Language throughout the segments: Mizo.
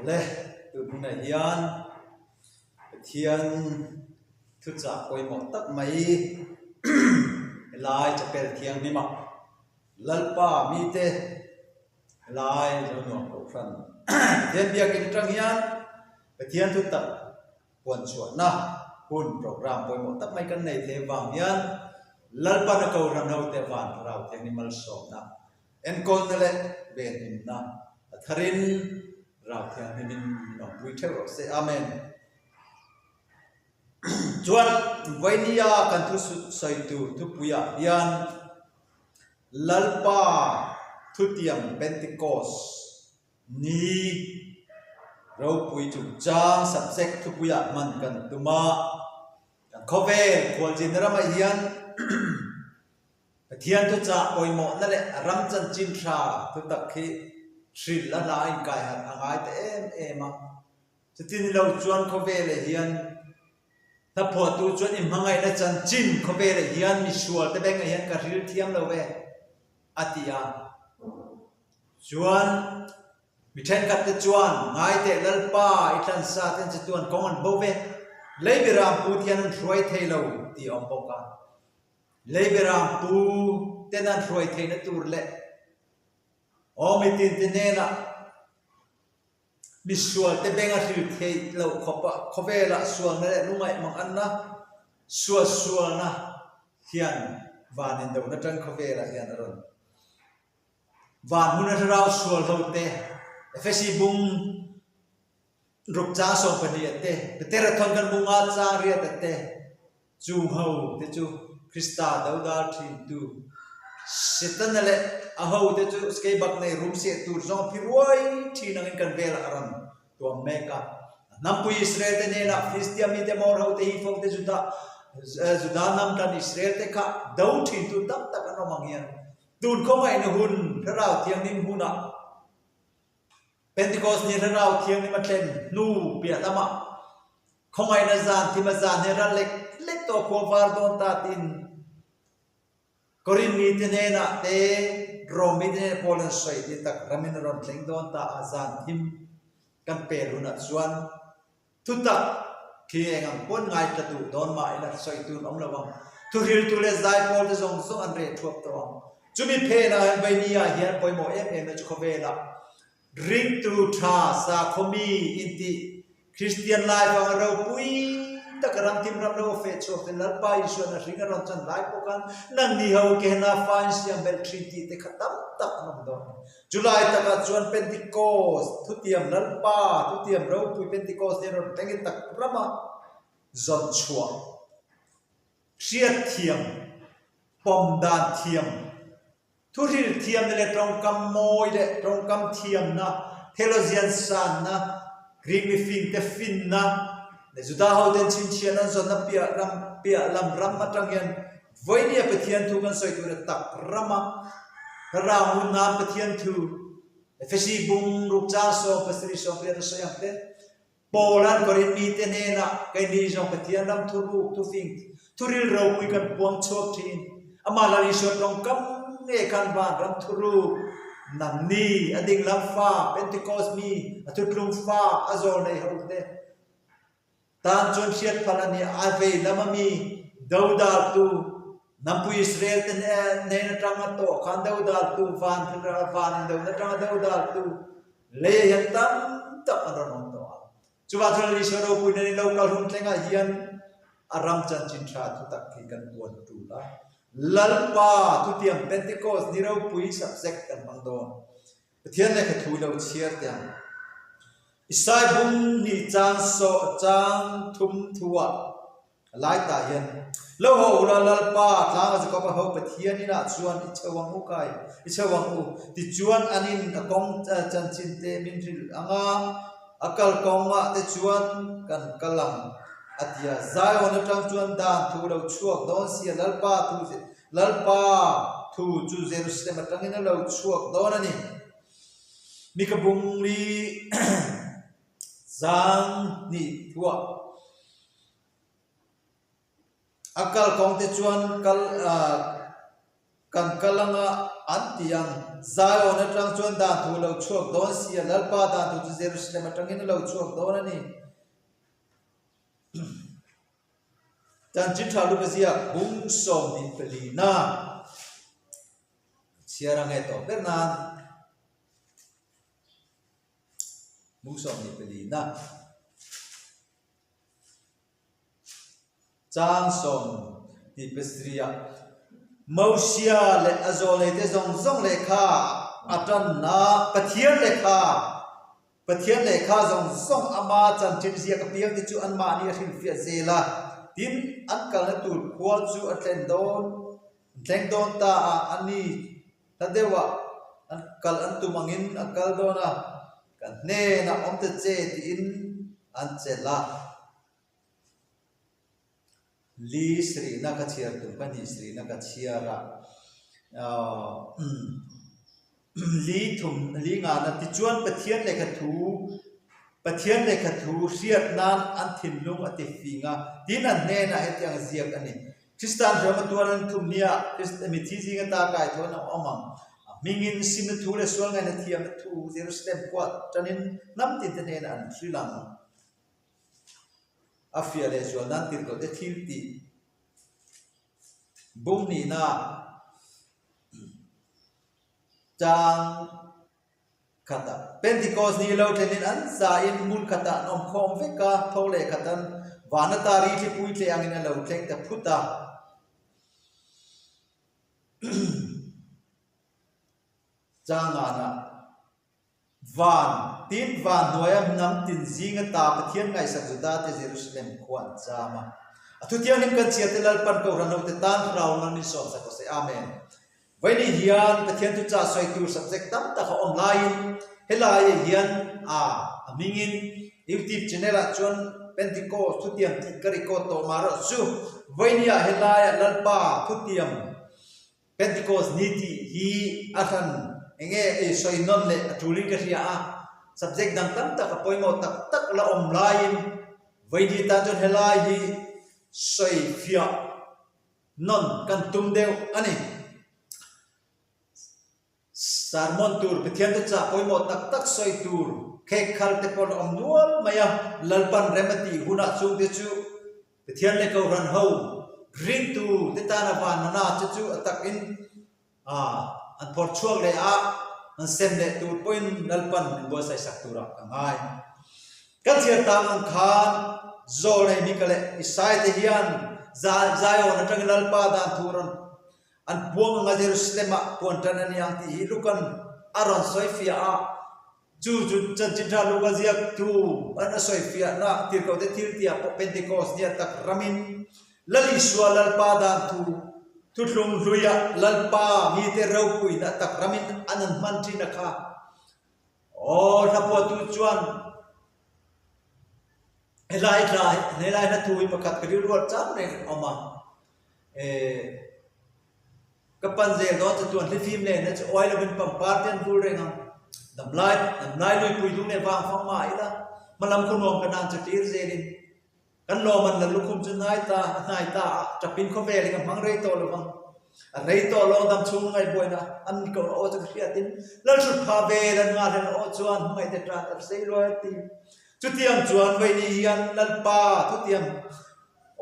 Awle, tun hunah hian Pathian thuchah pawimawh tak mai helai chapel thianghlim ah Lalpa mite helai lo nuam kohhran Pathian biakin atang hian Pathian thutak puan chhuahna hun program pawimawh tak mai kan nei thei avang hian Lalpan a kohhran hote van thlarau thianghlim malsawmna Enkawlna leh venhimna a tharin Rau Thianghlimin min awmpui theuh rawh se. Amen. Chuan Vainia kan thu sawi tur thupuiah hian Lalpa thutiam Pentecost ni ropui chungchang subject thupuiah hman kan tum a. Kan khawvel khualzinna ramah hian Pathian thuchah pawimawhna leh a ram chanchin tha thutak hi hrilh a hla a inkaiharh a ngai ta em em a. Chuti ni lo chuan khawvelah hian hlaphuahtu chuan i hmangaihna chanchin khawvelah hian misualte bengah hian ka hril thiam lo ve a ti a. Chuan mi thenkhat te chuan ngaiteh Lalpa i tlansa ten che chuan kawng an bo ve, lei biram pu te hian an hruai thei lo tih a awm bawk a. Leiberam pu ten an hruai theihna tur leh aw mitin te hnenah misual te beng a hril theih loh khawpa khawvelah sualna leh lungaih mang anna sual sualna hian van indohna tan khawvelah hian a rawn van hmun a thlarau sual ho te Efesi bung ruk chang 12 ah te Petera thawn kan bunga chang riat ah te Chung ho te chu Krista dodal thintu Setana leh a ho te chu skeibak nei rum seh tur zawng phi ruai thin angin kan velah a rawn tuam mek a. A hnampui Israel te hnenah Filistia mite Mor ho te Hif ho te Juda Juda hnam tan Israel te kha do thintu tam tak an awm ang hian tun khawngaihna hun Thlarau Thianghlim hunah Pentecost ni Thlarau Thianghlim a thlen hnu piah lamah Khawngaihna zan thim a zan hi ral lek lek tawh khua var dawn ta tiin Korin mite hnenah te Rom mite hnenah Paul an sawi ti tak ramin a rawn thleng dawn ta a zan thim kan pel hunah chuan thutak khi eng ang pawn ngaithla duh dawn mah ila sawi tun awm lo ang. Thuhriltu leh zaipawl te zawng zawng an reh thuap tawh ang. Chumi phenah hian Vaini ah hian pawimawh em em na chu khawvelah Ringtu tha sakhaw mi intih Kristian lai vanga ropui taka ramthim ram lo a feh chhuak te Lalpa Isuan a hring a rawn chan lai pawh khan nangni ho kehna fa in siam belh thin tih te kha tam tak an awm dawn a ni. Chulai takah chuan Pentecost thutiam Lalpa thutiam ropui Pentecost hi a rawn thleng i tak rama zawn chhuah hriatthiam pawm dan thiam Thuhril thiamna leh tawngkam mawi leh tawngkam thiamna, theologian sanna, Greek mifingte finna leh Juda hoten chhinchhiahna an zawnna piah ram piah lam ram atang hian vawinia Pathian thu kan sawi tur tak rama thlarau ngun nan Pathian thu Efesi bung ruk chang 70 80 a sawi ang te. Paula'n Korin mite hnenah, Keini zawng Pathian ram thuruk, thufing, thuril ropui kan puang chhuak thin. Amah Lal Isua tawngkam nge khan van ram thuruk, nangni, a dinglam fa, Pentecost mi, a thutlung fa, a zawl nei ho te tan chuan hriat phal a ni. A vei lama mi dodaltu, Nampui Israel te hnen atanga tawh khan dodaltu, van van indona atanga dodaltu, Lei ah hian tam tak an rawn awm tawh a. Chuvang chuan Isua ropui nan i lo kal hun thlengah hian a ram chanchin tha thutak hi kan puan tul a. Lalpa thutiam Pentecost ni ropui subject kan hmang dawn. Pathian lehkha thu lo chhiar teh ang. Isai bung hnih chang sawh chang thum thu ah A lai tah hian, Lo haw ula Lalpa, tlanga Jakob a ho Pathian inah chuan i chho ang u kai, i chho ang u. Tichuan an in a kawng chanchin te min hrilh ang a, a kal kawngah te chuan kan kal ang, a ti a. Zion atang chuan dan thu lo chhuak dawn sia, Lalpa thu Lalpa thu chu Jerusalem atangin a lo chhuak dawn a ni. Mika bungli zang hnih thuah. A kal kawng te chuan kal ah. Kan kal anga an ti ang. Zion atang chuan dan thu a lo chhuak dawn si a, Lalpa dan thu chu Jerusalem atangin a lo chhuak dawn a ni. Chanchin tha luka ziak bung 24 na chhiar ange tawh ber nan bung 24 na. Chang 23 ah Mosia leh a zawlneite zawng zawng lehkha a tanna Pathian lehkha Pathian lehkha zawng zawng ama chanchin ziak apiangte chu anmahni a hrilhfiah zel a, tin an kalna tur khua chu a thlen dawn an thleng dawn ta a, a ni hla deuhah an kal an tum angin a kal dawn a, kan hnenah awm ta che tiin an chelh a. Li srihna ka chhiar tum ka ni srihna ka chhiar a, li thum li ngana tichuan Pathian lehkha thu Pathian lehkha thu hriat nan an thinlung a ti fing a, tin an hnenah hetiang ziak a ni. Kristan hriam a tuar an thum nia mithi zinga ta kai thawn a awm ang. A hmingin simna thu leh sual ngaihna thiamna thu Jerusalem khua tanin hnam tinte hnenah an hrilh ang. A fiah leh zual nan tirhkoh te thil tih bung nihna chang khatah Pentecost ni lo thlenin an zain hmun khatah an awm khawm vek a, tho leh khatan van ata ri thlipui tle angin a lo thleng ta phut a. Changanah Van, tin van hnuaia hnam tin zinga ta Pathian ngaihsak Juda te Jerusalem khua an cham a. A thu thianghlim kan chhiar te Lalpan Kohhran ho te tan thlarau nan min sawm sak rawh se. Amen. Vaini hian Pathian thuchah sawi tur subject tam tak a awm laiin helaiah hian a a hmingin YouTube channel ah chuan Pentecost thutiam tih ka record tawh mah erawh chu vainiah helaiah Lalpa thutiam Pentecost ni tih hi a hran enge ei sawi nawn leh a tulin ka hria a, subject dang tam tak a pawimawh tak tak la awm laiin vaini tan chuan helai hi sawi fiah nawn kan tum deuh a ni. Sermon tur Pathian te chah pawimawh tak tak sawi tur khek khal te pawh la awm nual mai a, Lalpan rem a tih hunah chungte chu Pathian leh Kohhran ho ringtu te tana vanana che chu a takin an phawrh chhuak leh a, an sem leh tur pawhin Lalpan min buatsaih sak turah ka ngai. Kan chhiar tak ang khan Zawlnei Mika leh Isai te hian Zion atangin Lalpa dan thu rawn an puang anga Jerusalem-ah puan tan a ni ang tih hi Lukan a rawn sawi fiah a. Chu chu chanchin tha Luka ziaktu an a sawi fiahna tirhkohte thil tihah pawh Pentecost nia tak ramin Lal Isua Lalpa dan thu thuthlung hluiah Lalpa mite ropuina tak ramin an an hman thin a kha. Aw hlapuatu chuan helai hla helai hla thu hi pakhat ka rilruat chang reng an awm a. Eh. Ka pan zel dawn che chuan hlifim len na chu uai lovin pangpar te an vul reng ang. Damlai damlai luipui lung leh vang fang mah ila hmalam khaw nuam ka nan chu tir zelin kan lawm an la lukhum chu hnai ta a hnai ta a tapin khawvel hi ka hmang rei tawh lovang. A rei tawh lo dam chhung ngaihbuaina an ni ko na aw chu ka hriatin Lalhrut pha vel an ngahlen aw chuan hmangaihte tan a sei luai a ti. Chutiang chuan vaini hian Lalpa thutiang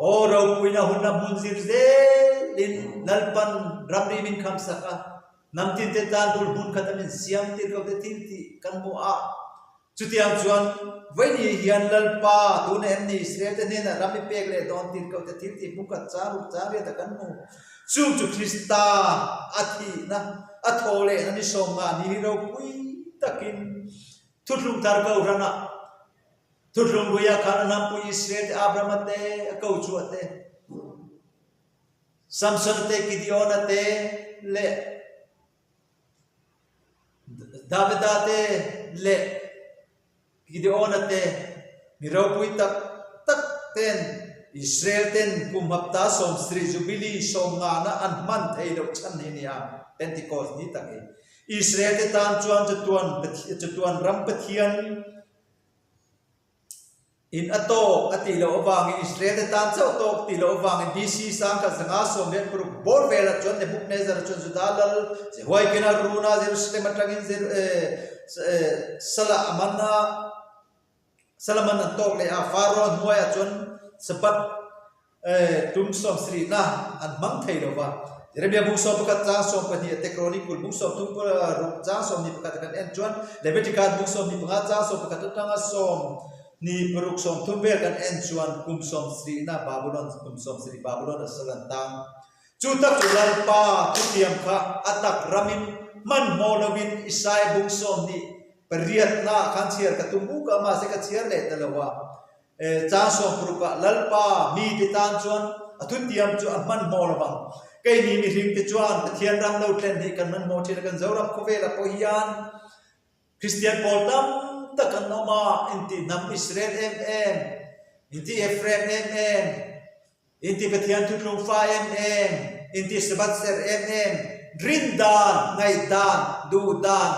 Aw ropuina hun a hmun zir zelin Lalpan ramri min kham sak a, hnam tinte tan bul hmun khat a min siam tir ko te thil tih kan hmu a. Chutiang chuan vaini hian Lalpa tuna em ni Israel te hnenah ram i pek leh dawn tir ko te thil tih hmu khat chang ruk chang riat a kan hmu. Chung chu Krista a thihna a thaw lehna ni sawmnga ni hi ropui takin Thuthlung thar Kohhranah Thuthlung Hluia khan a hnampui Israel te, Abrahama te, a ko chhuah te, Samsona te, Gideona te leh Davida te leh Gideona te mi ropui tak tak ten Israel ten kum hapta 70 Jubilee sawmngana an hman thei loh chhan hi a ni a, Pentecost ni tak hi. Israel te tan chuan chatuan chatuan ram Pathian. In a tawk a tih loh avangin Israel te tan chauh tawk tih loh avangin BC 1606 bawr velah chuan Nebuchadnezzar chuan Juda lal Jehoiakin-a runa Jerusalem atangin Salah a man a, Salaman an tawk leh a, Pharaoh hnuaiah chuan Sabbath Tum sawmsarihna an hmang thei lo va. Jeremia bung 11 chang 12 a te Chronicle bung 36 chang 21 a kan en chuan Leviticus bung 25 chang 11 atanga 16 30 vel kan en chuan kum sawmsarihna Babylon kum 70 Babylon a sal an tang. Chu tak chu Lalpa thutiam kha a tak ramin hmanhmawh lovin Isaia bung 28 ah khan chhiar ka tum uk a mahse ka chhiar leh ta lo a. Chang sawmparukah Lalpa mite tan chuan a thutiam chu a hmanhmawh lo vang. Keini mihringte chuan Pathian ram lo thlen hi kan hmanhmawh thin a, kan Zoram khawvelah pawh hian Kristian pawl tam tak an awm a, inti hnam Israel em em, inti Ephraim em em, Inti Pathian thutlung fa em em, inti Sabbath serh em em, rin dan, ngaih dan, duh dan,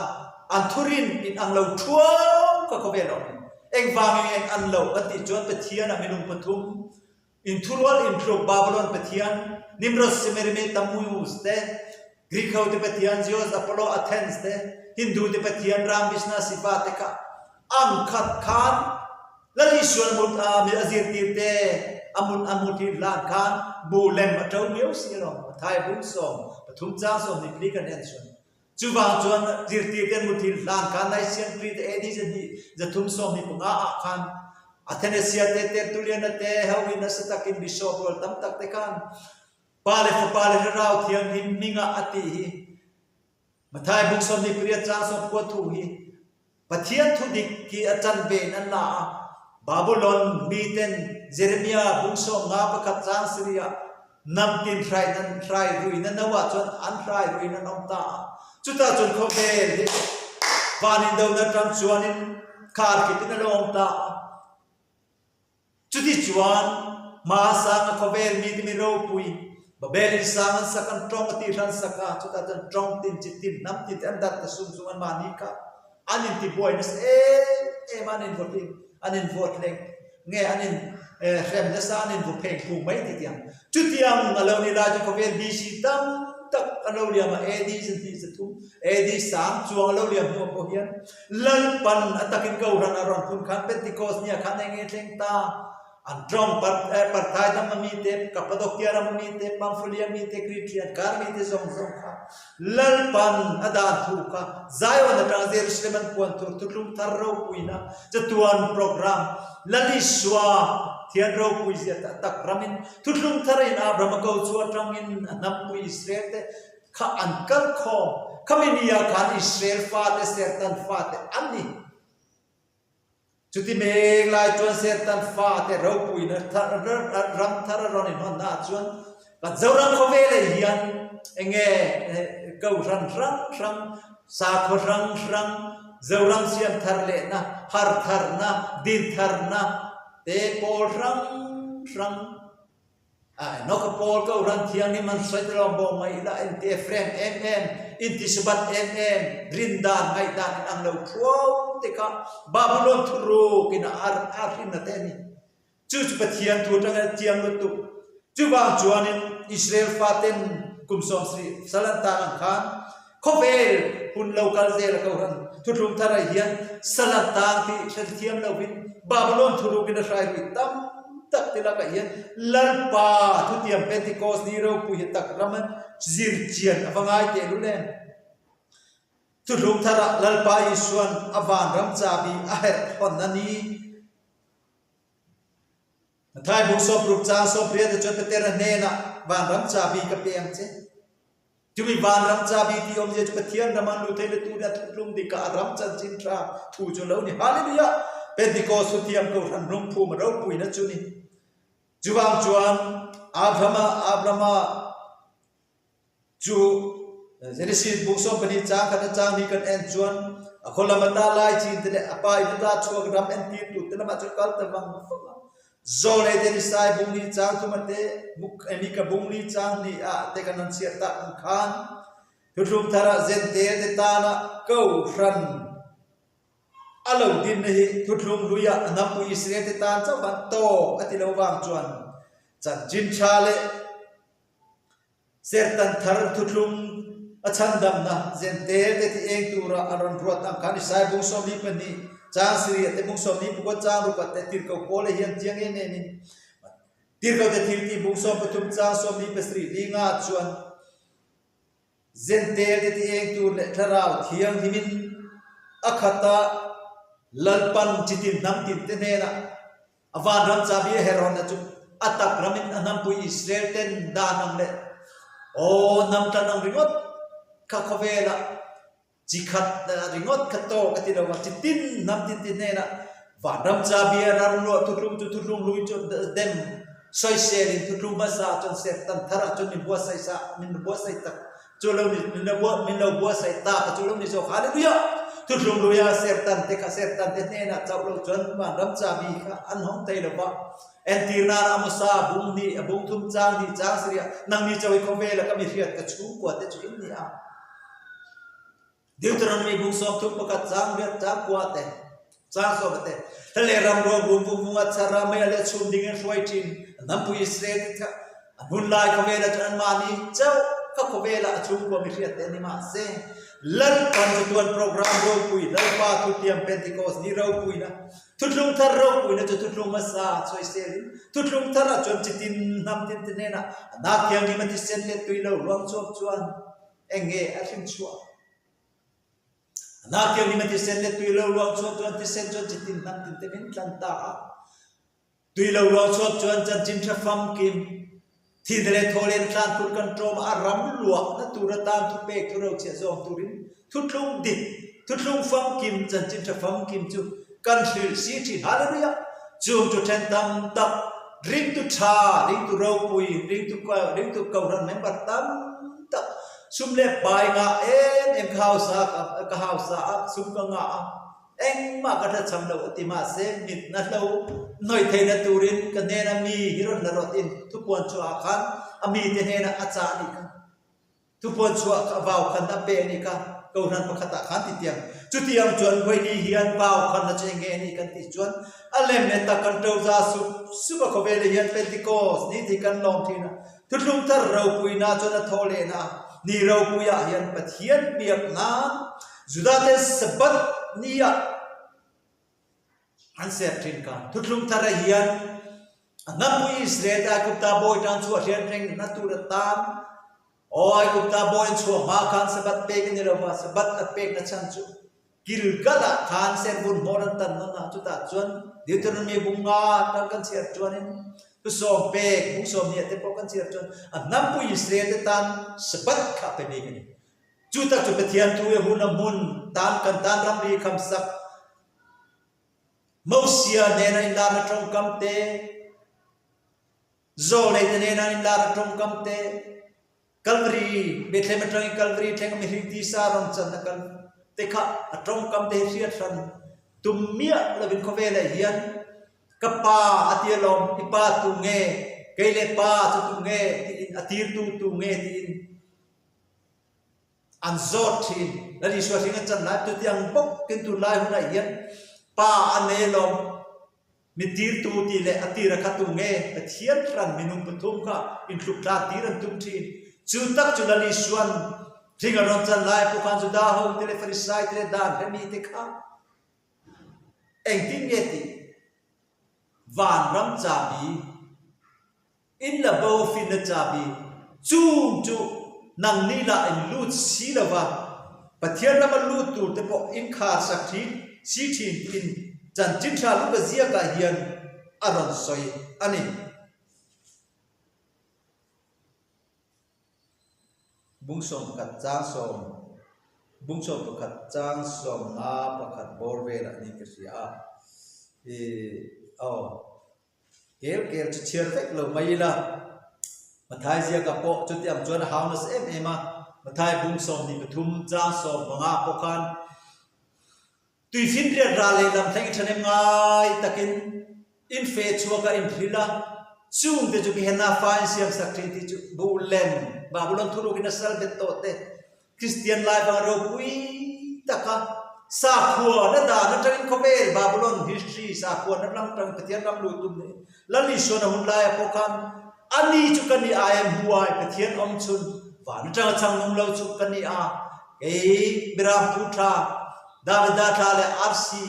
an thurin in ang lo thuau ka khawvel awm. Engvangin nge an loh kan tih chuan Pathian ah minung pathum, inthurual intluk Babylon Pathian, Nimrod, Semerime, Tammuz te, Greek ho te Pathian Zeus, Apollo, Athens te, Hindu te Pathian Ram, Vishna, Shiva te kha ang khat khan Lal Isuan mut a mi a zirtir te a mut a mut hi hlan khan bu lem a to miau si alawm, Mathai bung sawm pathum chang sawm ni pli kan en chuan. Chuvang chuan zirtir te mut hi hlan khan Nicene Creed AD zahnih zathum sawm ni panga ah khan Athenasia te Tertullian-a te ho in nasa takin bishop rual tam tak te khan Pa le Fapa le Thlarau Thianghlim hmingah a tih hi Mathai bung 28 chang sawmkua thu hi Pathian thu dik hi a chan ve in an la a, Babylon miten Jeremiah bung 51 chang sarih ah namtin hrai nan hrai rui na no ah cun an hrai rui in an um ta a, chutah cun khawvel hi van in do na ṭang chuan in kharkip in a lo um ta a. Chutichuan, hmasang a khawvel mi timi ropui, Babel in sang an sak, an tawng a ti hran sak a, chutah chuan tawng tin, chi tin, hnam tin te an dat ta sung sung anmahni kha an intibuai nasa em em a, an invaw an invaw hleng nge an in hrem nasa, an invaw pheng phung mai ti tiang. Chutiang a lo ni lai chu khawvel BC tam tak a lo liam a, AD 203, AD sang chuang a lo liam hnuah pawh hian Lalpan a takin Kohhran a rawn phun khan Pentecost nia khan eng nge thleng ta? An tawng Parthai ram a mite, Kappadokia ram a mite, Pamphylia mite, Kritlian kar mite zawng zawng kha Lalpan a dan thu kha Zion atanga Jerusalem an puan tur thutlung thar ropuina chatuan program Lal Isua Pathian ropui zia tak tak ramin thuthlung tharin Abraham a ko chu atangin a hnampui Israel te Kha an kal khawm. Khami ni ah khan Israel fate Sertan fate an ni. Chuti mek lai chuan Sertan fate ropuina ram thar a rawn inhawnna ah chuan kan Zoram khawvel ah hian enge kohhran hrang hrang, sakhaw hrang hrang, Zoram siam thar lehna, har tharna, din tharna te pawl hrang hrang, Ai, Noka pawl Kohhran Thianghlim an sawi ta lo bawk mai ila, inti Ephraim em em, inti Sabbath em em, rin dan, ngaih dan in ang lo thuau te kha Babylon thuruk in a a hrin na te a ni. Chu chu Pathian thu atangin a chiang lutuk. Chuvang chuanin Israel faten kum 70 sal an tan ang khan Khawvel hun lo kal zel a Kohhran thuthlung tharah hian sal an tang tih hrethiam lovin Babylon thuruk in a hrai rui tam tak te lakah hian Lalpa thutiam Pentecost ni ropui hi tak ram a zir chian a va ngai teh lul em? Thuthlung tharah Lalpa Isuan a vanram chabi a herh hawn a ni. Mathai bung 60 chang 80 te chuan Petera hnenah vanram chabi ka pe ang che. Chumi vanram chabi ti awmzia chu Pathian ram an lut thei le tuna thutlung dik ah a ram chanchin tha thu chu lo ni. Hallelujah! Pentecost thuthiam Kohhran lungphum a ropuina chu ni. Chuvang chuan Abrahama Abrahama chu Genesis buk 12 chang khat a chang ni kan en chuan a khaw lam ata lai chin te leh a pa in ata chhuak ram entir tur te lamah chuan kal ta vang vang a. Zawlei te Nisai bung ni chang thum a te, Mika bung ni chang hnih ah te kan rawn chhiat tak ang khan Thuthlung thar ah Zentel te tana Kohhran. A lo dinna hi thuthlung hluia a hnampui Israel te tan chauh khan tawk a ti lo vang chuan chanchin tha leh Sertan thar thuthlung a chhandamna Zentel te ti eng tura an rawn ruat ang khan Isaiah bung 42 chang Siria te bung 44 chang rupat te tirhkoh Paula hian chiang em em in tirhkoh te thil tih bung 13 chang 27 linga chuan Zentel te ti eng tur leh thlarau thianghlimin a khat a Lalpan chitin hnam tin te hnenah A vanram chabi a herhawnna chu a tak ramin a hnampui Israel ten dan ang leh aw hnam tan ang ringawt kha khawvelah chi khat ringawt kha tawk a ti lo a, chi tin hnam tin ti hnenah vanram chabi a ram luah thuthlung chu thuthlung hlui chu dem sawiselin thuthlung hmasa ah chuan sertan thar ah chuan min buatsaih sa min buatsaih tak Chu lo ni, min lo buat, min lo buatsaih ta ka chu lo ni zawk. Hallelujah! Thuthlung luia Sertan te kha Sertan te hnenah chauh lo chuan vanram chabi kha an hawng thei lo va. Entir nan Amosa bung hnih, a bung thum chang hnih chang sarih ah nangni chauh hi khawvela ka mi hriat ka chhungkua te chu in ni a. Deuteronomy bung 30 pakhat chang riat chang kua te, chang sawma te, Hla leh ram ruang rum vung vung a char a, mei a leh chhum ding in hruai thin, a hnampui Israel te kha an hun lai khawvela chuan anmahni chauh kha khawvela a chhungkua mi hriat te a ni mahse, Lalpan chatuan program ropui, Lalpa thutiam Pentecost ni ropuina, thuthlung thar ropuina chu thuthlung hmasa sawiselin, thuthlung thar ah chuan chitin hnam tin te hnenah a nak thianghlim a thisen leh tui lo ruang chhuak chuan Eng nge a hrim chhuah? A nakiang in a thisen leh tui lo ruang chhuak chuan thisen chuan chitin hnam tin te min tlan ta a. Tui lo ruang chhuak chuan chanchin tha famkim, thihna leh thawhlen tlan tur kan tlawm a, a ram luahna tur atan thupek thu rochhiah zawng turin thuthlung dik, thuthlung famkim, chanchin tha famkim chu kan hrilh si thin. Hallelujah! Chung chu then tam tak Ringtu tha, ringtu ropui, ringtu ringtu kohhran member tam tak sum leh pai ngah em em ka hausa a ka hausa a sum ka ngah a engmah ka tlachham lo a ti mahse mitna hlo hnawih theihna turin ka hnena mi hi rawn la rawt in thupuan chhuah ah khan a mite hnenah a chah a nih kha. Thupuan chhuah kha vau khan a pe a nih kha, Kohhran pakhatah khan ti tiang. Chutiang chuan Vaini hian vau khanna chu eng nge a nih kan tih chuan a lem leh tak kan to za sup sup a khawvelah hian Pentecost ni tih kan lawm thin a. Thuthlung thar ropuina chuan a thawh lehna a, ni ropuiah hian Pathian biak nan Judate Sabbath niah an ser thin kha. Thuthlung thar ah hian a hnampui Israel te Aigupta bawi tan chhuah hriat reng na tur atan aw Aigupta bawi an chhuah hma khan Sabbath pek a ni lo va, Sabbath a pek na chhan chu Gilgal ah khan servun hmawr an tan nawn a, chutah chuan Deuteronomy bung nga atang kan chhiar chuanin thusawm pek bung 20 te pawh kan chhiar chuan a hnampui Israel te tan Sabbath kha a pe bik a ni. Chu tak chu Pathian thu i hun a hmun tan kan tan ramri khamsak Mosia nena inlarna tawngkam te, Zawlei te nena inlarna tawngkam te, Kalvari, Bethlehem atangin Kalvari thleng a mihring tisa rawn channa kal te kha a tawngkam te hi hriat hran tum miah lovin khawvelah hian ka pa a ti alawm, i pa tu nge, kei leh pa chu tu nge tiin a tirtu tu nge tiin An zawt thin. Lal Isua hring a chan lai chutiang bawkin tunlai hunah hian Pa a nei alawm, mi tirtu tih leh a tir a kha tu nge Pathian hran minung pathum kha intluk tlan tir an tum thin. Chu tak chu Lal Isua'n hring a rawn chan lai pawh khan Juda ho te leh Farisai te leh dan hremi te kha engtin nge tih vanram chabi In la bo finna chabi chung chu nangni lah in lut si lo va, Pathian rama lut tur te pawh in khar sak thin si thin tiin chanchin tha Luka ziakah hian a rawn sawi a ni. Bung 11 chang sawm Bung 11 chang sawmnga pakhat bawr velah niin ka hria a, ih aw. Kel kel chu chhiar vek lo mai ila, Mathai ziakah pawh chutiang chuan a hau nasa em em a, Mathai bung 23 chang 15 pawh khan tuifinriat ral lehlam thleng i thahnem ngai takin in feh chhuak a inhrilh a, chungte chu Gehenna fa in siamsak thin tih chu buh lem Babulon thuruk in a sal bet tawh te Kristian lai vang ropui taka. Sakhua na dan atangin khawvel Babylon history sakhua na lam atangin Pathian ram luh tum nih Lal Isuan a hun laia pawh khan ani chu ka ni ai an hmu ai Pathian awm chhun van atanga chhang nung lo chu ka ni a kei Miram Pu Tha Davida thla leh arsi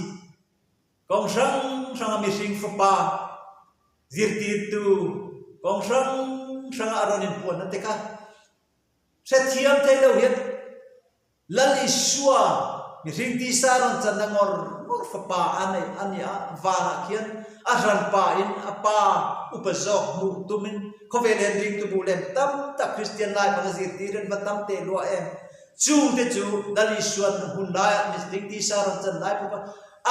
kawng hrang hranga mihring fapa zirtirtu kawng hrang hranga a rawn inpuanna te kha hrethiam thei lo hian Lal Isua mihring tisa rawn channa ngawr ngawr fapa a nei a ni a, vanah khian a hranpa in a pa upa zawk hmuh tumin khawvel hian ringtu bu lem tam tak Kristian life anga zirtir an va tam teh luah em? Chungte chu Lal Isua'n a hun laiah mihring tisa rawn chan lai bawk a,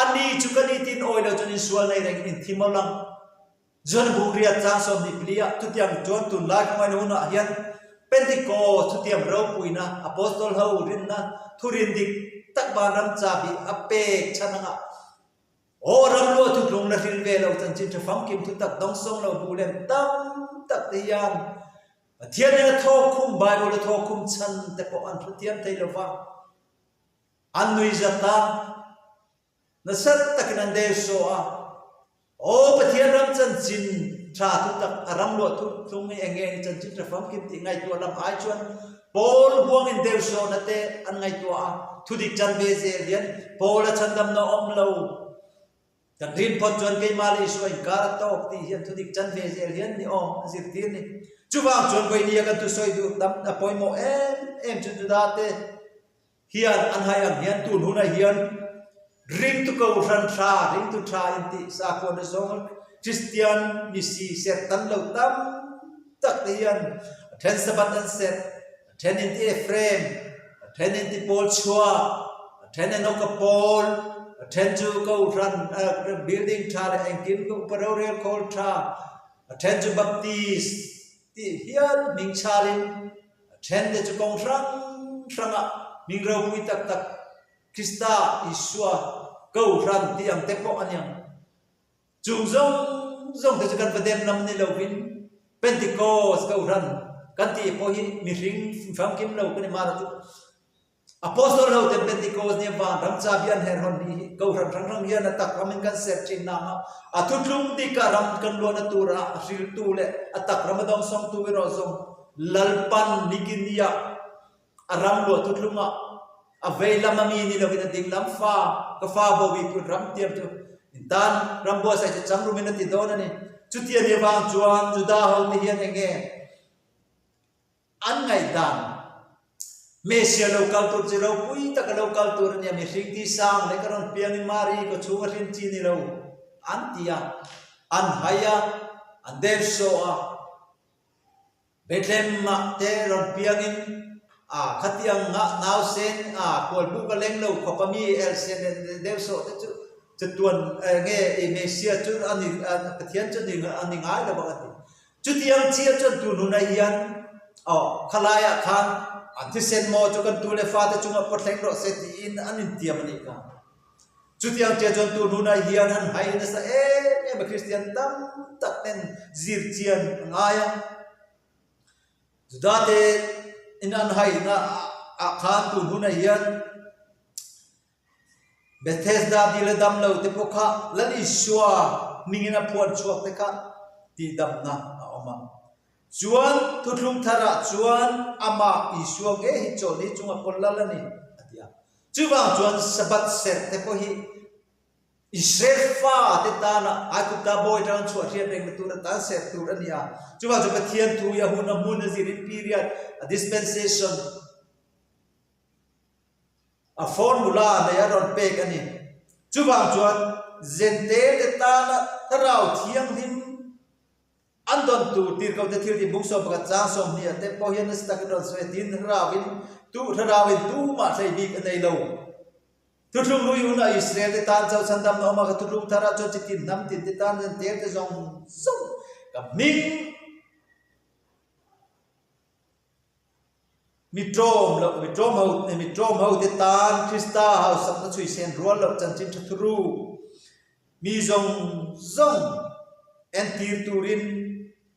ani chu ka ni tin awi lo chuan insual nei reng in thi mawlh ang. John buk riat chang 20 pali ah thutiang chuan tunlai khawngaihna hunah hian Pentecost thutiam ropuina Apostol ho rinna thurin dik tak vanram chabi a pek chhan anga aw ram luah thutlung la hril ve lo chanchin tha famkim thutak dawngsawng lo bu lem tam tak te hian Pathian in a thawkkhum Bible a thawkkhum chhan te pawh an hrethiam thei lova an nuihzat a. Nasa takin an der sawh a, Aw Pathian ram chanchin tha thutak a ram luah thut tlung hi eng nge ni chanchin tha famkim tih ngaihtuah lam ai chuan Paul huangin der sawhna te an ngaihtuah a, thudik chan ve zel hian Paul a chhandamna awm lo. Kan rin phawt chuan keimah leh Isua inkar a tawk tih hian thudik chan ve zel hian ni awm a zirtir ni. Chuvang chuan vawinia kan thusawi duh tam a pawimawh em em chu Juda te Hian an hai ang hian tun hunah hian ringtu kohhran tha, ringtu tha intih sakhuana zawng Kristian mi si serh tan lo tam tak te hian a then Sabbath an serh, a then inti Ephraim, a then inti Paul chhuah, a then Enoka pawl, a then chu kohhran building tha leh engkim upa rorel khawl tha, a then chu Baptist tih hian hming chhalin A thente chu kawng hrang hrangah hming ropui tak tak Krista Isua Kohhran tih ang te pawh a niang. Chung zawng zawng te chu kan va dem lam ni lovin Pentecost Kohhran kan tih pawh hi mihring famkim lo ka ni mar chu. Apostol ho ten Pentecost nia vanram chabi an her hawn ni hi Kohhran hrang hrang hian a tak ramin kan serh thin nang a, a thutlung dika ram kan luahna tura a hriltu leh a tak ram a dawngsawngtu erawh zawng Lalpan nikin nia a ram luah thutlungah a vei lam a mi ni lovin a ding lam fa ka fa bawi pun ram tiam chu in tan ram buatsaih chu chang rumin a ti dawn a ni. Chutia ni avang chuan Juda ho te hian eng nge An ngaihdan, Messia lo kal tur chi ropui taka lo kal tur a nia, mihring ti sang leh ka rawn piangin Mari ka chhung a hrin chi ni lo, an ti a. An hai a, an der sawh a. Bethlehem-ah te rawn piangin a khatiang ngah nausen a kualbuk a leng lo khawp a mi elsen leh der sawh te chu chatuan nge i Messia chu a ni Pathian chu a ni ngai lo ang a ti. Chutiang chiah chuan tun hunah hian aw khalaiah khan an thisen maw chu kan tu leh fate chungah pawh thleng rawh se tiin an intiam a nih kha. Chutiang chiah chuan tun hunah hian an hai nasa em em a Kristian tam tak ten zir chian a ngai a. Judate in an haina ah khan tun hunah hian Bethesda dil a dam lo te pawh kha Lal Isua hmingin a phuan chhuak te kha tihdamna a awm a. Chuan thuthlung tharah chuan amah Isua ngei hi chawlhni chunga pawn lal a ni a ti a. Chuvang chuan Sabbath serh te pawh hi Israel fa te tana Aigupta bawi atanga chhuah hriat rengna tur atan serh tur a ni a. Chuvang chuan Pathian thu hi a hun a hmun a zirin period, a dispensation, A formula nei a rawn pek a ni. Chuvang chuan Zentelte tana Thlarau Thianghlim an dawn tur tirhkohte thil tih bung 11 chang 20 ah te pawh hian nasa takin rawn sawi a, tin Thlarauin tu Thlarauin tumah hlei bik a nei lo. Thuthlung hlui hunah Israelte tan chauh chhandamna awm a, ka thuthlung tharah chuan chitin hnam tinte tan Zentelte zawng zawng ka hming Mi tlawm loh, mi tlawm ho, mi tlawm ho te tan Krista hausakna chhuisen rual loh chanchin tha thuru mi zawng zawng entir turin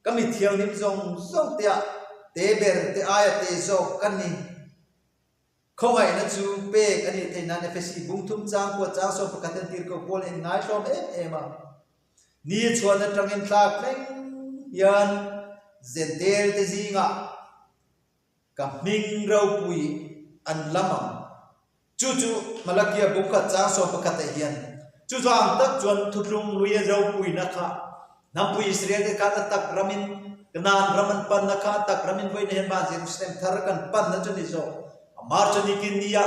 ka mi thianghlim zawng zawng te ah te ber te aia te zawk ka ni. Khawngaihna chu pek a nih theih nan Efesi bung thum chang kua chang 11 en tir ko Paul in ngaihlawm em em a. Ni chhuan atangin thlak thleng hian Zentel te zingah ka hming ropui an lam ang. Chu chu Malakia bung khat chang 11 ah hian chu vang tak chuan thuthlung lui a ropuina kha hnampui Israel te khan a tak ramin Kanaan ram an panna kha a tak ramin vawiin hian van Jerusalem thar kan panna chu ni zawk. Amah chu nikin nia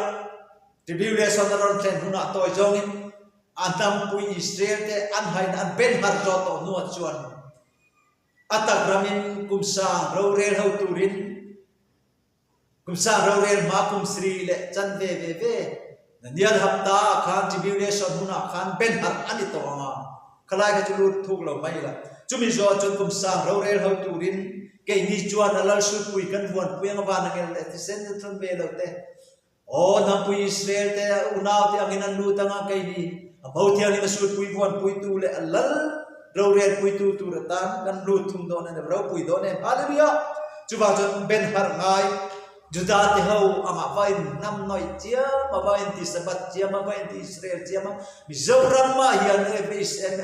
tribulation a rawn thlen hunah tawi zawngin a hnampui Israel te an haina an ben har zawh tawh hnuah chuan a tak ramin kum sang rorel ho turin Kum sang rorel hma kum sarih leh chan ve ve ve Daniel hapta ah khan tribulation hunah khan ben harh a ni tawh ang a, khalai kha chu lut thuk lo mai ila. Chumi zawh chuan kum sang rorel ho turin keini chuan a lal sulpui kan vuanpui ang a van angel leh thisen a thlun ve lo te. Aw hnampui Israel te unau te angin an lut ang a, keini a mo thianghlim a sulpui vuanpuitu leh a lal Rorelpuitu tur atan kan lut thung dawn a ni, ropui dawn em? Hallelujah! Chuvang chuan Ben harh ngai Juda te ho angah va in hnam nawih chiam a, va in ti Sabbath chiam a, va in ti Israel chiam a, Mizoram ah hian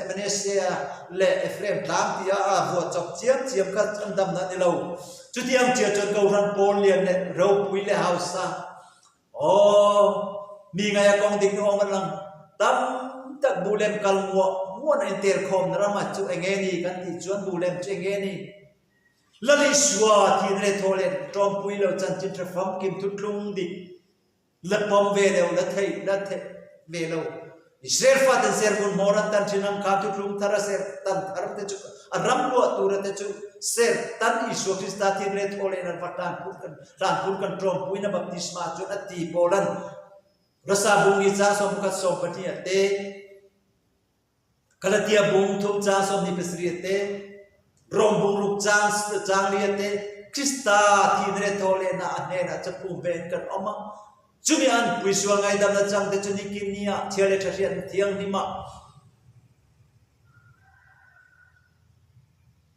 Manasseh leh Ephraim tlang tih a a vuah chawp chiam chiam kha an damna a ni lo. Chutiang chiah chuan Kohhran pawl lian leh ropui leh hausa Aw, mi ngaia kawng dik nu awm an lang tam tak bu lem kal muah muah na intel khawmna ramah chu eng nge ni kan tih chuan bu lem chu eng nge ni? Lal Isua thihna leh thaw leh tawmpui lo chanchin tha famkim thutlung dik la pawm ve lo la theih la theih ve lo. Israel faten serhmun hmawr an tan thin ang khan thuthlung thar a ser tan thar te chu a ram luah tura te chu ser tan Isua Krista thin leh thaw leh an va hlan phur kan hlan phur kan tawmpuina baptisma chuan a ti Paulan Rasa bung ni chang 11 12 ah te Galatia bung thum chang 27 ah te Rom bung ruk chang chang li ah te Krista thin leh thaw lehna a hnenah chaphum ve in kan awm a. Chumi an puisual ngaidamna chang te chu nikin ni ah chhia leh tha hriatna thianghlim ah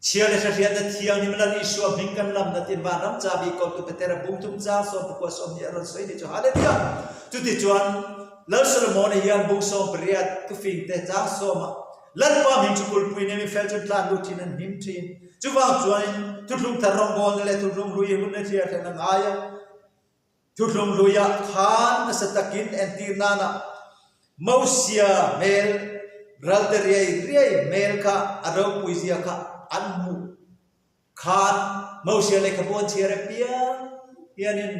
chhia leh tha hriatna thianghlim Lal Isua hming kan lamna tin vanram chabi kawltu Petera bung thum chang 19 20 a rawn sawi ni chu Hallelujah! Chutichuan Lal Solomon-a hian bung 18 thufing te chang sawm ah Lalpa hming chu kulpui nen mi fel chu tlan lut thin an hnim thin. Chuvang chuanin thuthlung thar rawngbawlna leh thuthlung hlui hun a hriat hlen a ngai a. Thuthlung hluiah khan nasa takin entir nana Mosia hmel ralte riai riai hmel kha a ropui zia kha an hmuh khan Mosia lehkhabu an chhiar apiang hianin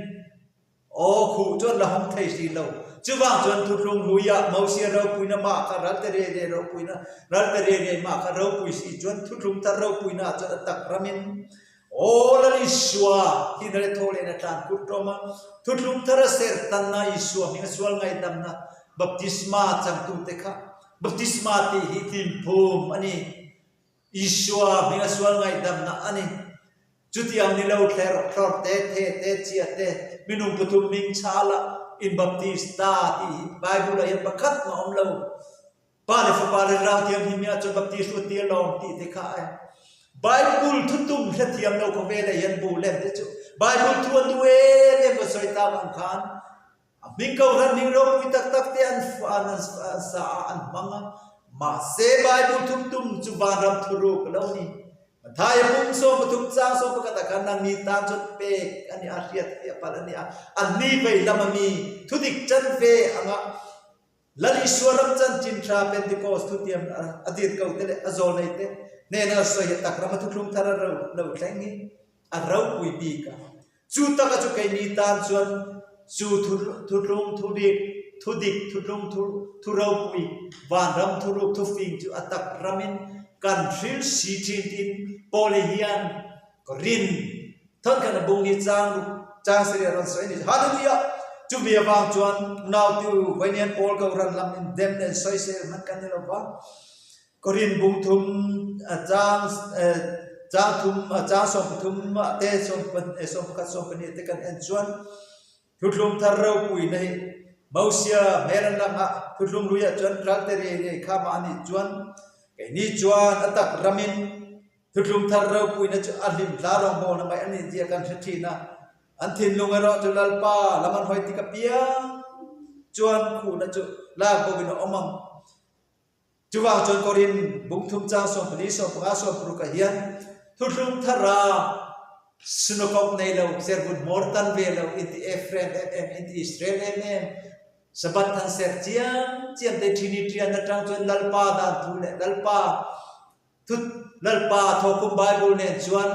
aw khuh chu an la hawng thei hri lo. Chuvang chuan thuthlung hluiah Mosia ropuina mah kha ralte riai riai ropuina ralte riai riai mah kha ropui si chuan thuthlung thar ropuina ah chuan a tak ramin Aw Lal Isua, hi nare thaw lehna tlan kut tlawm a, thuthlung thar a ser tanna Isua hming a sual ngaihdamna baptisma changtute kha baptisma tih hi hlimphum a ni. Isua hming a sual ngaihdamna a ni. Chutiang ni lo thler thlawr te, the te, chia te, minung pathum hming chhala inbaptis ta tih hi Bible ah hian pakhat mah a awm lo. Pa le Fapa le Thlarau Thianghlim nih ahcun baptis u ti lawng ti te kha ai. Bible thutum hrethiam lo khawvel ah hian bu lem te cu Bible thu an duh em em ka sawi tak ang khan a hming kohhran hming ropui taktak te an an an sa ah an hmang a mahse Bible thutum cu vanram thuruk a lo ni. Matthai a pum 13 caang 11 ah khan nangni tan cun pek ani a hriat hi a palh ani a anni vei lam ami thudik canve angah Lal Isua ram chanchin tha Pentecost thutiam a dir ko te leh a zawlnei te hnena a sawi hi tak ram a thuthlung thar a ro lo thleng hi a ropui bik a. Chu taka chu keini tan chuan chu thuthlung thudik thudik thuthlung thu thu ropui vanram thuruk thufing chu a tak ramin kan hril si thin tiin Paul-i hian ka rin Thawnkhat a bung hi chang ruk chang sarih a rawn sawi a ni. Hallelujah! Chumi avang chuan unautu Vainian Paul Kohhran lam in dem leh sawisel hman kan ni lo va. Korin bung thum chang chang thum chang 13 ah te 11 12 te kan en chuan Thuthlung thar ropuina hi Mosia hmel an lang a, thuthlung hlui ah chuan ralte riai riai kha mah a nih chuan keini chuan a tak ramin Thuthlung thar ropuina chu a hlim hla rawngbawlna mai a nih zia kan hre thin a. An thinlung erawh chu Lalpa lam an hawi tik apiang chuan khuhna chu lak bawkin a awm ang. Chuvang chuan Korin bungthum chang 14 15 16 ah hian thuthlung thara synagog nei lo, serhmun hmawr tan ve lo, inti Ephraim em em, inti Israel em em, Sabbath han serh chiam chiam te Trinitarian atang chuan Lalpa dan thu leh Lalpa thu Lalpa thawkkhum Bible nen chuan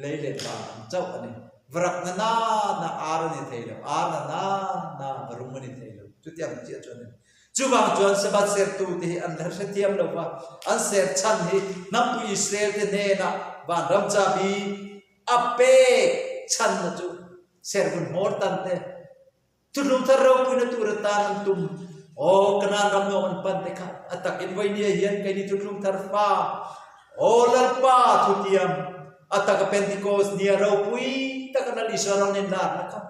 Lei leh pa ang chauh a ni. Varak na na na ar a ni thei lo, ar na na na varum a ni thei lo. Chutiang chiah chuan a ni. Chuvang chuan Sabbath sertu te hi an la hrethiam lo va, an ser chhan hi hnampui Israel te hnenah vanram chabi a pek chhanna chu servun hmawr tan te, Thutlung thar ropuina tur atan an tum. Aw, Kanaan ram nuam an pan te kha a takin vawinia hian keini thutlung thar fa, aw Lalpa thutiam, a taka Pentecost nia ropui taka Lal Isua rawn inlarna kha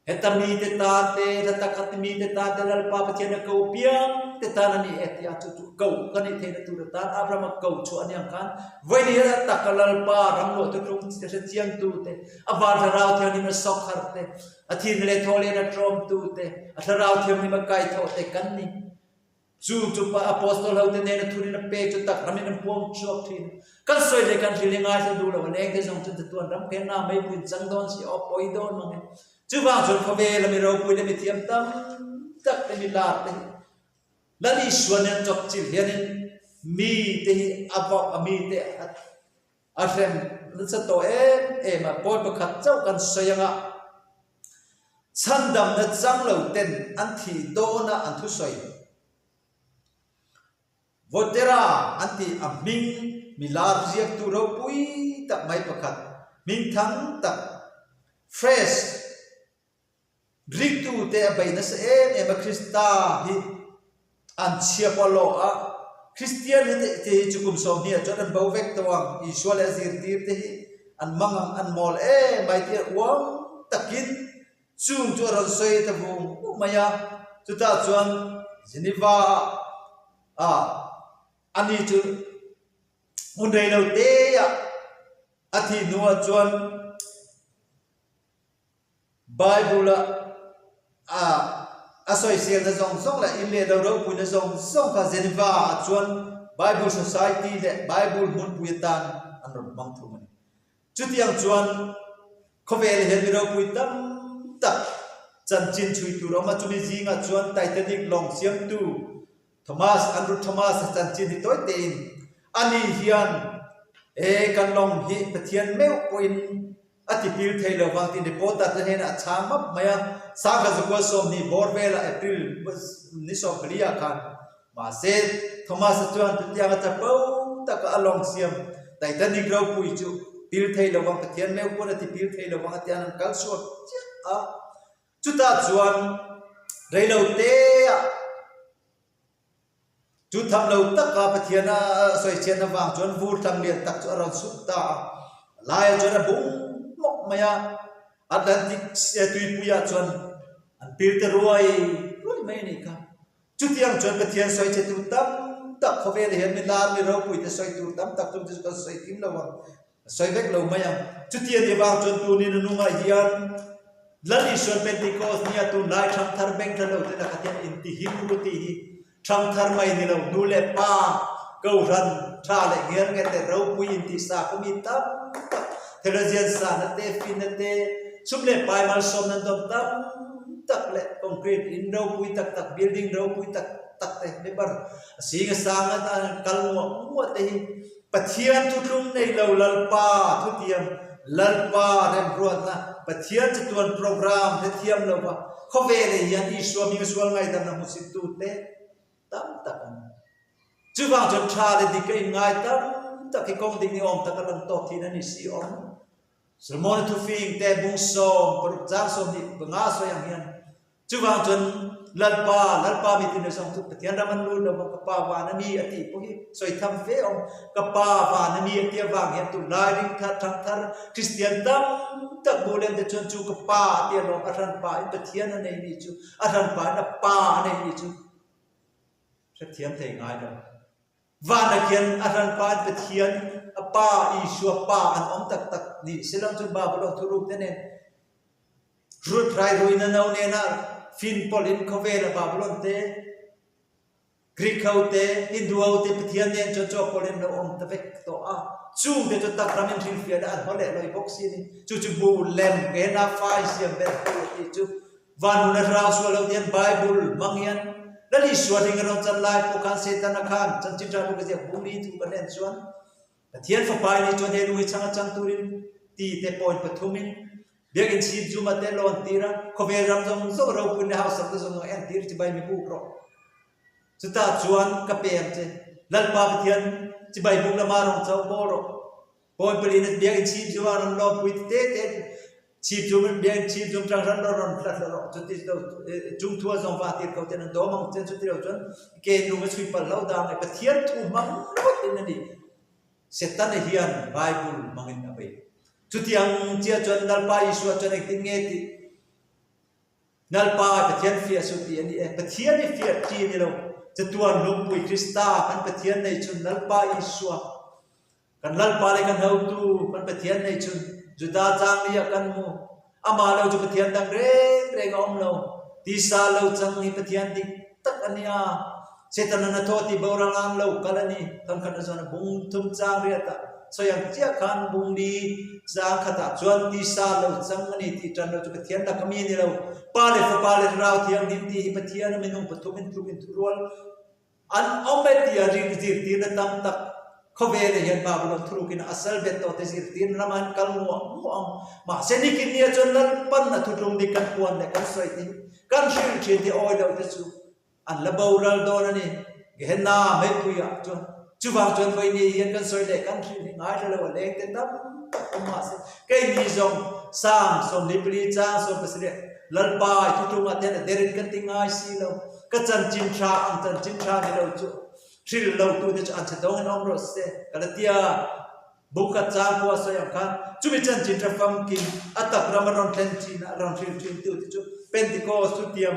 heta mite tan te, hla taka mite tan te Lalpa Pathian a ko piang te tan a ni e tia chu chu ko ka nih theihna tur atan Abraham a ko chhuah a niang khan vawinia hian a taka Lalpa ram luah thutlung hrechiangtu te, a van thlarau thianghlim a sawk har te, A thin leh thaw len a tlawmtu te, a thlarau thianghlim a kaithawh te kan ni. Chu chu pa Apostol ho te nena thurin a pe chu tak ramin an puang chhuak thin. Kan sawi leh kan hril i ngaithla duh lo a leng te zawng chuan chatuan ram khen na mei puin chang dawn si aw pawi dawn mang e. Chuvang chuan khawvel a mi ropui leh mi thiam tam tak te mi lar te hi Lal Isua nen chawpchilh hianin mi te hi a vauh a mi te a A hrem nasa tawh em em a, pawl pakhat chauh kan sawi anga chhandamna chang lo ten an thih dawna an thusawi. Voltaire an tih a hming mi lar ziaktu ropui tak mai pakhat, hmingthang tak, fresh, Ringtute a bei nasa em em a, Krista hi an chhia pawh lawh a, Kristian hi te hi chu kum 20 ah chuan an bo vek tawh ang, Isua leh a zirtir te hi an mang ang, an mawl em mai tih a uang takin chung chu a rawn sawi ta vung vung mai a, chutah chuan Geneva ah ani chu hmun rei lo te ah a thih hnuah chuan Bible-a a a sawiselna zawng zawng leh in leh lo ropuina zawng zawng kha Geneva-ah chuan Bible Society leh Bible hmunpui atan an rawn hmang thung a ni. Chutiang chuan khawvel hian mi ropui tam tak chanchin chhui tur a awm a, chumi zingah chuan Titanic lawng siamtu Thomas Andrew Thomas-a chanchin hi tawi tein ani hian he kan lawng hi Pathian meuh pawhin A tipil thei lo vang tih reporter te hnenah a chhang map mai a, Sangha Zakual 20 bawr velah April ni 14 ah khan mahse Thomas-a chuan chutianga chapo taka a lawng siam Titanic ropui chu pil thei lo vang Pathian meuh pawn a tipil thei lo vang a tian an kal chhuak chiah a, chutah chuan reilo te-ah Chu tham lo taka Pathian a sawichhiat avang chuan vur tlang lian tak chu a rawn sut ta a, a laiah chuan a bung hmawk mai a, Atlantic tuipuiah chuan an pir ta ruai ruai mai a nih kha. Chutiang chuan Pathian sawichhe tur tam tak khawvelah hian mi lar mi ropui te sawi tur tam tak chung te chu kan sawi kim lo ang. A sawi vek lo mai ang. Chuti a ni vang chuan tunin a nungah hian Lal Isuan Pentecost nia tunlai ṭhangthar beng tla lo te lakah hian intihim ru tih hi ṭhangthar mai ni lo nu leh pa kohhran ṭha leh ngel nge te ropui intihsa khaw mi tam tak theologian sahna te finna te sum leh pai malsawmna an dawm tam tak leh concrete in ropui tak tak building ropui tak tak te member a sing a sang atan an kal muah muah te hi Pathian thutlung nei lo Lalpa thutiam, Lalpa remruatna, Pathian chatuan program hrethiam lova khawvel ah hian Isua hming a sual ngaidamna hmusittute tam tak an ni. Chuvang chuan tha leh dik a inngai tam tak hi kawng dik ni awm tak a lang tawk thin a ni si awm. Solomon-a thufing te bung sawm paruk chang 25 sawi ang hian Chuvang chuan Lalpa, Lalpa mi tine zawng chu Pathian ram an lut lo va, ka Pa van a mi a tih pawh hi sawi tham fe awm. Ka Pa van a mi a tih avang hian tunlai ringthar, thangthar, Kristian tam tak bu lem te chuan chu ka Pa a ti alawm, a hranpa in Pathian a nei ni chu, a hranpa in a Pa a nei ni chu hrethiam thei ngai lo. Vanah khian a hranpa in Pathian, a Pa, Isua Pa an awm tak tak. Ni selang chu Babylon thuruk te nen Ruth rairuina no nena fin pawlhin khawvela Babylon te, Greek ho te, Hindu ho te Pathian nen chuan chaw pawlhin lo awm ta vek tawh a. Chung te chu tak ram in hrilhfiah leh an haw leh lawi bawk si a ni. Chu chu bu lem Gehenna fai siam ber tu a tih chu van hun a hlau sual lo tian Bible hmang hian Lal Isua hling a rawn chan lai pawh khan Setana khan chanchin tha bu ka ziak bung ni thu kan en chuan Pathian Fapa i nih chuan he lung hi chhang a chang turin ti te point pathumin Biakinn chhip zum a te lawn tir a, khawvel ram zawng zawng ropuina hausak te zawng zawng en tir chibai mi buk rawh. Chutah chuan ka pe ang che, Lalpa Pathian chibai buk lama rawng cho bawl rawh. Point paliin a biakinn chhip zum a rawn lawmpui ti te te chhip zum biakinn chhip zum tang hran rawn rawn hla hla rawh. Chuti lo chungthua zawng va tir ko ten an dawm ang che, chuti lo chuan ke lung a chhui palh lo dang e Pathian thu hmang ringawt in a ni. Setana hian Bible hmangin a bei. Chutiang chiah chuan Lalpa Isua chuan engtin nge tih? Lalpa Pathian fiah suh tih a ni e. Pathian hi fiah chi a ni lo. Chatuan lungpui Krista kan Pathian nei chhun Lalpa Isua, kan Lalpa leh kan hotu kan Pathian nei chhun Juda changli ah kan hmu. Amah lo chu Pathian dang reng reng a awm lo. Tisa lo chang hi Pathian dik tak a nia. Setanan a thaw tih boral an lo kal a ni. Thangkhat a chuan a bung thum chang riat ah sawi ang chiah khan bung li chang khatah chuan tisa lo chang a ni tih tan lo chu Pathian laka mi a ni lo. Pa leh Fapa leh Thlarau Thianghlim tih hi Pathian a minung pathum in tluk in thurual An awm e tia ring zirtirna tam tak khawvelah hian Babylon thurukin a sal bet tawh te zirtirna lamah an kal nguah nguah ang. Mahse nikin nia chuan Lalpan a thutlung dik kan puan leh kan sawi te hi kan hrilh thin te awi loh te chu an la boral dawn a ni. Gehenna meipuiah chuan chuvang chuan vawiini hian kan sawi leh kan hrilh hi ngaithla lo a leng te tam tak awm mahse keini zawng Psalm 44 chang 17 Lalpa i thutlungah te hian a derin kan ti ngai si lo. Ka chanchin tha ang chanchin tha ni lo chu hril lo tu te chu an chhe dawng in awm rawh se ka la tia. Bukhat chang pawh a sawi ang khan chumi chanchin tha famkim a tak ram a rawn thlen thin a rawn hril thin tu te chu Pentecost thutiam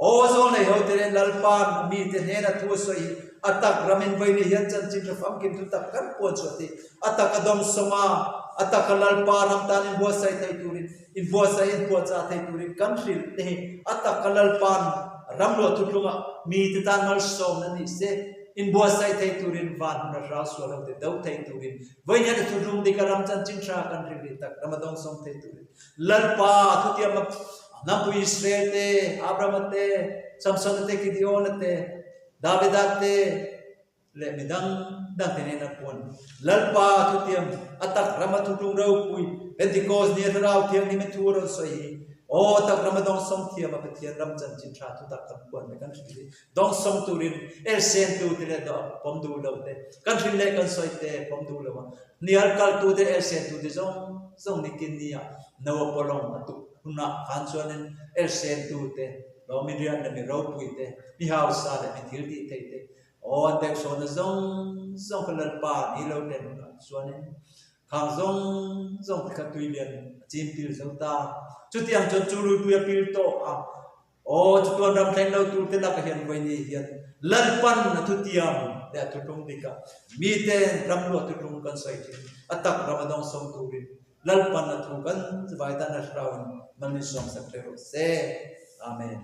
aw zawl nei ho te nen Lalpa'n a mi te hnena thu a sawi hi a tak ram in vawiin hian chanchin tha famkim thu tak kan puan chhuah thei a tak a dawngsawm a a tak a Lalpa ram tan in buatsaih thei turin Inbuatsaih in puahchah thei turin kan hrilh te hi a taka Lalpa'n ramluah thutlungah mite tan malsawmna ni se, inbuatsaih thei turin van hun a hral sual ho te do thei turin vawiin hian a thutlung dik a ram chanchin tha kan hrilh rih tak ram a dawngsawm thei turin Lalpa thutiam a hnampui Israel te, Abrahama te, Samsona te, Gideona te, Davida te, leh mi dang dangte nen a puan. Lalpa thutiam a tak rama thutlung ropui Pentecost ni a Thlarau Thianghlim i thu a rawn sawi hi, Aw a tak rama dawngsawng thiam a Pathian ram chanchin tha thutak kan puan leh kan hrilh hi dawngsawng turin elsen tu te leh pawm duh lo te kan hrilh leh kan sawi te pawm duh lo a hnial kal tu te elsen tu te zawng zawng nikin ni ah Noah pawlawng a tuk hunah khan chuanin elsen tu te lawmi rian leh mi ropui te mi hausa leh mi thil tih thei te Aw an deuhsawhna zawng zawng kha Lalpa ni lo ten hunah chuanin khang zawng zawng te kha tui lian a chim pil zo ta. Chutiang chuan chu luipui a pil tawh a, aw chatuan ram thleng lo tur te lakah hian vawiini hian Lalpan a thutiam leh a thutlung dik a, miten ram luah thutlung kan sawi thin, a tak ram a dawngsawng turin Lalpan a thu kan vai tan a hlau in mal min sawmsak hle rawh se. Amen.